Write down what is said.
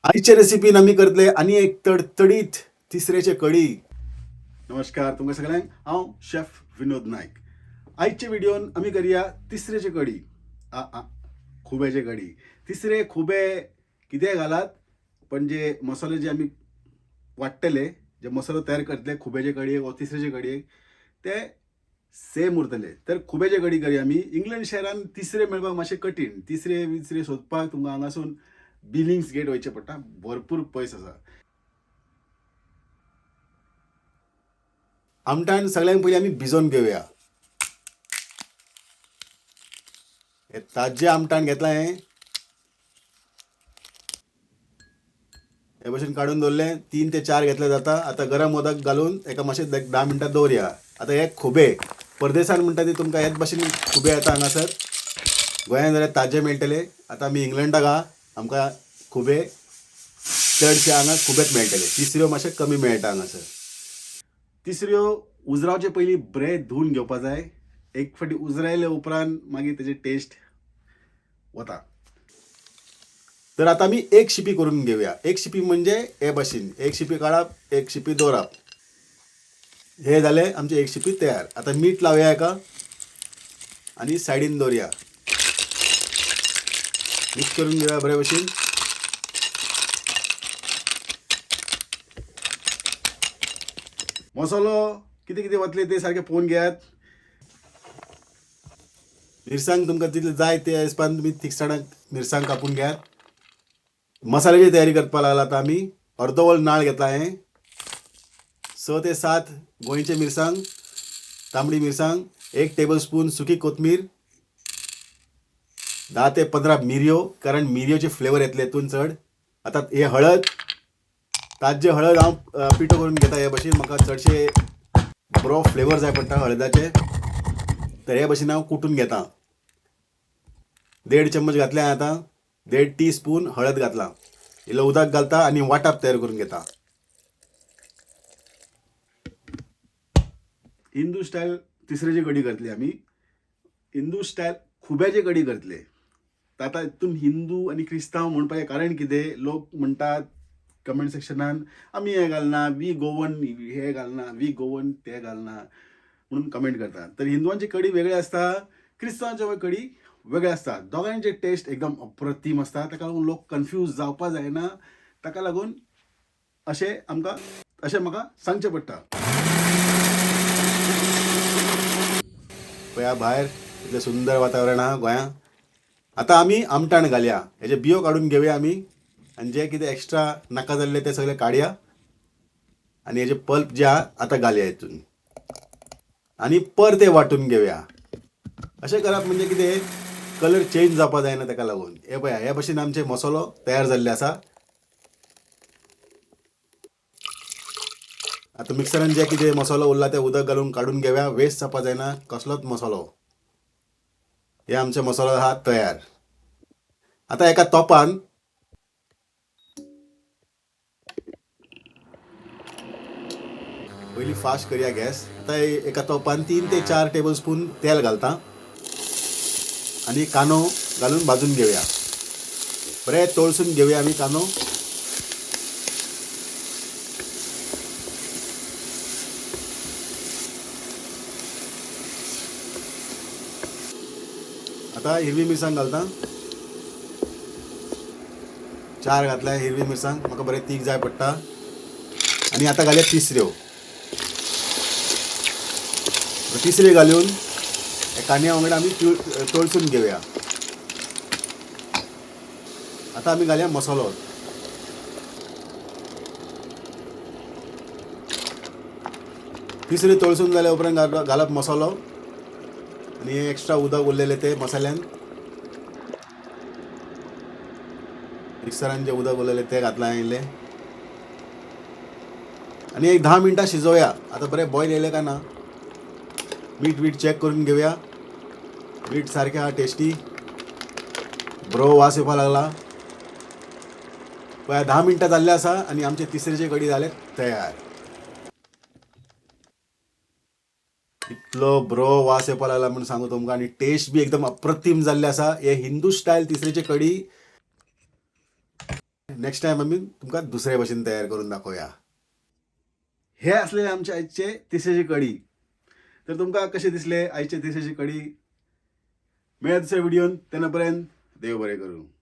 आयचे रेसिपीन आमी करतले आनी एक तडतडीत तिसऱ्याचे कढी. नमस्कार तुमकां सगळ्यांक, हांव शेफ विनोद नायक. आयच्या व्हिडियोन आमी करया तिसऱ्याचे कढी, आ आ खुब्याचे कढी. तिसरे खुबे कितें घालात, पण जे मसाले जे आमी वांट्टले, जे मसालो तयार करतले खुब्याचे कडयेक वा तिसऱ्याचे कडयेक, ते सेम उरतले. तर खुब्याचे कढी करया आमी. इंग्लंड शहरान तिसरे मेळपाक मातशें कठीण. तिसरे बिसरे सोदपाक तुमकां हांगासून बिलिंग्स गेट वयचें पडटा, भरपूर पयस आसा. आमटान सगळ्यांत पयलीं आमी भिजोवन घेवया. हे ताज्जें आमटाण घेतलां हें, हे भशेन काडून दवरलें. 3 ते 4 घेतले जाता. आतां गरम उदक घालून एका मातशें 10 मिनटां दवरया. आतां हे खुबे परदेसान म्हणटा ते तुमकां हेच भशेन खुबे येता हांगासर. गोंयांत जाल्यार ताजे मेळटले. आतां आमी इंग्लंडाक आहा, आमकां खुबे चडशे हांगा खुबेच मेळटले. तिसऱ्यो मातशे कमी मेळटा हांगासर. तिसऱ्यो उजरावचे पयलीं बरें धुवन घेवपा जाय. एक फावटी उजरायले उपरांत मागीर तेजी टेस्ट वता. तर आतां आमी एक शिपी करून घेवया. एक शिपी म्हणजे हे भशेन एक शिपी काडप, एक शिपी दवरप. हे जालें आमचें एक शिपी तयार. आतां मीठ लावया हेका आनी सायडीन दवरया. मिक्स करून घेवया बरे भशेन. मसालो कितें कितें वतले ते सारके पळोवन घेयात. मिरसांग तुमकां जितले जाय ते हिसपान तुमी थिकसाणाक मिरसांग कापून घेयात. मसाल्याची तयारी करपाक लागला आतां आमी. अर्दो वल नाळ घेतला हें, 6 ते 7 गोंयचे मिरसांग, तांबडी मिरसांग, 1 टेबल स्पून सुकी कोथमीर, 10 ते 15 मिरयो, कारण मिरयोचे फ्लेवर येतले हितून चड. आतां हे हळद, ताज्जे हळद हांव पिठो करून घेता हे भशेन. म्हाका चडशे बरो फ्लेवर जाय पडटा हळदाचे, तर हे भशेन हांव कुटून घेता. 1.5 चम्मच घातले हांवें आतां, 1.5 टी स्पून हळद घातला. इल्लो उदक घालता आनी वांटप तयार करून घेता. हिंदू स्टायल तिसऱ्याची कढी करतली आमी. हिंदू स्टायल खुब्याची कढी करतले. आतां हितून हिंदू आनी क्रिस्तांव म्हणपाचें कारण कितें, लोक म्हणटात कमेंट सेक्शनान आमी हें घालना, वी गोवन हें घालना, वी गोवन तें घालना म्हणून कमेंट करतात. तर हिंदवांची कढी वेगळी आसता, क्रिस्तांवांची कढी वेगळी आसता. दोगांयचे टेस्ट एकदम अप्रतीम आसता. ताका लागून लोक कन्फ्यूज जावपा जायना. ताका लागून अशें आमकां, अशें म्हाका सांगचें पडटा. पळया भायर इतलें सुंदर वातावरण आहा गोंयांत. आतां आमी आमटाण घालया. हेजे बियो काडून घेवया आमी आनी जे कितें एक्स्ट्रा नाका जाल्ले ते सगळे काडया आनी हेजे पल्प जे आहा आतां घालया हितून आनी परते वांटून घेवया. अशें करप म्हणजे कितें, कलर चेंज जावपा जायना ताका लागून. हे पळया, हे भशेन आमचे मसालो तयार जाल्ले आसा. आतां मिक्सरान जे कितें मसालो उरला ते उदक घालून काडून घेवया. वेस्ट जावपा जायना कसलोच मसालो. हे आमचे मसालो आहा तयार. आतां एका तोपान पयलीं फास्ट करया गॅस. आतां एका तोपान 3 ते 4 टेबल स्पून तेल घालता आनी कांदो घालून भाजून घेवया. बरें तळसून घेवया आमी कांदो. आतां हिरवी मिरसांग घालता. 4 घातल्या हिरवी मिरसांग, म्हाका बरें तीख जाय पडटा. आनी आतां घालया तिसऱ्यो. तिसऱ्यो घालून कांद्या वांगडा आमी तळसून घेवया. आतां आमी घालया मसालो. तिसरी तळसून जाल्या उपरांत घालप मसालो आनी एक्स्ट्रा उदक उरलेलें तें मसाल्यान मिक्सरान जें उदक उरलेलें तें घातलां इल्लें आनी एक 10 मिनटां शिजोवया. आतां बरें बॉयल येयलें काय ना, मीठ वीठ चॅक करून घेवया. मीठ सारकें आहा, टेस्टी, बरो वास येवपाक लागला. पळय 10 मिनटां जाल्लें आसा आनी आमचे तिसरेचे कढी जाले तयार. इतलो बरो वास येवपाक लागला म्हूण सांगू तुमकां आनी टेस्ट बी एकदम अप्रतीम जाल्ले आसा. हे हिंदू स्टायल तिसरेचे कढी. नेक्स्ट टायम आमी तुमकां दुसरे भशेन तयार करून दाखोवया. हे असले आमचे आयचे तिसऱ्याची कडी. तर तुमकां कशें दिसले आयचे तिसऱ्याची कडी? मेळ्या दुसऱ्या व्हिडियोन, तेन्ना पर्यंत देव बरें करूं.